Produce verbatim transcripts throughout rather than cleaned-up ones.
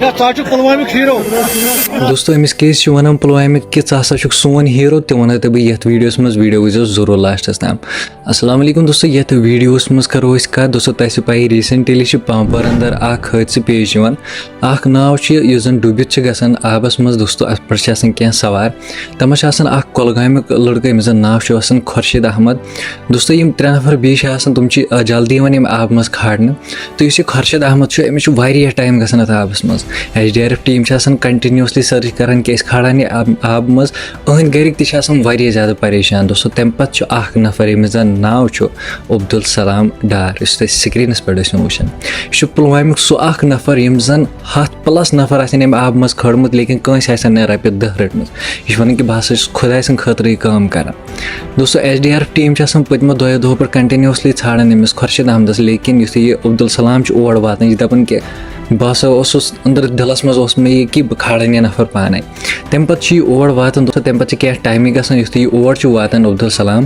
ژٕ ہا چھُکھ پُلوامیُک ہیٖرو۔ دوستو، أمِس کیٛازِ چھِ وَنان پُلوامیُک کہِ ژٕ ہسا چھُکھ سون ہیٖرو، تہِ وَنو تۄہہِ بہٕ یَتھ ویٖڈیوَس منٛز۔ ویٖڈیو وٕچھزیو ضروٗر لاسٹَس تام۔ السلام علیکم دوستو، یَتھ ویٖڈیوَس منٛز کَرو أسۍ کَتھ۔ دوستو، تۄہہِ چھِ پَیی recently چھِ پامپور اندر اَکھ حٲدثہٕ پیش یِوان۔ اَکھ ناو چھِ یُس زَن ڈُبِتھ چھِ گژھان آبَس منٛز۔ دوستو، اَتھ پٮ۪ٹھ چھِ آسان کینٛہہ سوار۔ تَتھ منٛز چھِ آسان اَکھ کۄلگامیُک لٔڑکہٕ، أمِس زَن ناو چھُ آسان خۄرشیٖد احمد۔ دوستو، یِم ترٛےٚ نفر بیٚیہِ چھِ آسان، تِم چھِ، آ، جلدی یِوان ییٚمہِ آبہٕ منٛز کھالنہٕ۔ تہٕ یُس یہِ خۄرشیٖد احمد چھُ، أمِس چھُ واریاہ ٹایم گژھان اَتھ آبَس منٛز۔ S D R F team چھِ آسان continuously search کران کہِ أسۍ کھالان یہِ آب-، آبہٕ منٛز۔ أہٕنٛدۍ گرِکۍ تہِ چھِ آسان واریاہ زیادٕ پریشان۔ دوستو، تَمہِ پتہٕ چھُ اکھ نفر، ییٚمِس زَن ناو چھُ عبدالسلام ڈار، یُس تُہۍ screenس پٮ۪ٹھ ٲسِو وٕچھان۔ یہِ چھُ پُلوامیُک سُہ اکھ نفر، ییٚمِس زَن ہَتھ plus نفر آسن اَمہِ آبہٕ منٛز کھٲلمٕژ، لیکن کٲنٛسہِ آسن نہٕ رۄپیہِ دَہ رٔٹمٕژ۔ یہِ چھُ وَنان کہِ بہٕ ہسا چھُس خۄداے سٕنٛدِ خٲطرٕ یہِ کٲم کران۔ دوستو، S D R F team چھِ آسان پٔتمہِ دۄیو دۄہو پٮ۪ٹھ continuously ژھانڈان أمِس خۄرشیٖد احمدس، لیکن یُتھُے یہِ عبدالسلام چھُ اور واتان، یہِ چھُ دَپان کہِ بہٕ ہسا اوسُس أنٛدرٕ دِلس منٛز اوس مےٚ یہِ کہِ بہٕ کھالن یہِ نفر پانے۔ تَمہِ پتہٕ چھُ یہِ اور واتان، دوستو، تَمہِ پتہٕ چھِ کینٛہہ ٹایمٕے گژھان، یُتھُے یہِ اور چھُ واتان عبدالسلام،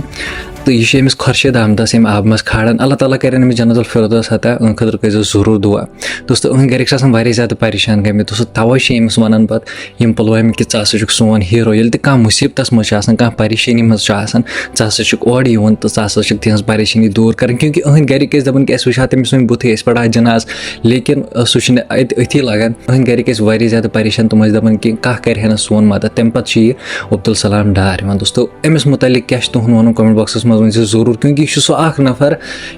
تہٕ یہِ چھُ أمِس خۄرشیٖد احمدس اَمہِ آبہٕ منٛز کھالان۔ اللہ تعالیٰ کرن أمِس جنت الفردوس عطا، أہٕنٛدِ خٲطرٕ کٔرۍزیو ضروٗر دُعا۔ دوستو، أہٕنٛدۍ گرِکۍ چھِ آسان واریاہ زیادٕ پریشان گٔمٕتۍ۔ دوستو، توے چھِ أمِس وَنان پتہٕ یِم پُلوٲمۍ کہِ ژٕ ہسا چھُکھ سون ہیٖرو۔ ییٚلہِ تہِ کانٛہہ مُصیٖبتَس منٛز چھُ آسان، کانٛہہ پریشٲنی منٛز چھُ آسان، ژٕ ہسا چھُکھ اورٕ یِوان تہٕ ژٕ ہسا چھُکھ تِہٕنٛز پریشٲنی دوٗر کران، کیونکہ أہٕنٛدۍ گرِکۍ ٲسۍ دَپان کہِ اَسہِ وٕچھ ہا تٔمِس وۄنۍ بُتھٕے، أسۍ پَڑٕ ہا جنازٕ، لیکن، آ، سُہ چھُنہٕ اَتہِ أتھی لگان۔ أہٕنٛدۍ گرِکۍ ٲسۍ واریاہ زیادٕ پریشان، تِم ٲسۍ دَپان کہِ کانٛہہ کرِ ہا نہٕ سون مدد۔ تَمہِ پتہٕ چھُ یہِ عبدالسلام ڈار یِوان۔ دوستو، أمِس مُتعلِق کیٛاہ چھُ تُہُنٛد وَنُن؟ Comment boxس منٛز ؤنۍ زیو ضروٗر، کیونکہ یہِ چھُ سُہ اکھ نفر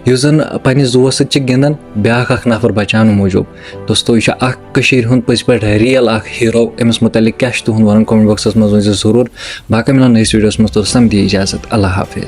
یُس زَن پننِس زُوَس سۭتۍ چھِ گِنٛدان بیٛاکھ اکھ نفر بچاونہٕ موٗجوٗب۔ دوستو، یہِ چھُ اکھ کٔشیٖرِ ہُنٛد پٔزۍ پٲٹھۍ real اکھ ہیٖرو۔ أمِس مُتعلِق کیٛاہ چھُ تُہُنٛد وَنُن؟ Comment boxس منٛز ؤنۍ زیو ضروٗر۔ باقٕے مِلو نٔیِس ویٖڈیوَس منٛز، توٚتَس تام دِیِو اِجازت۔ اللہ حافظ۔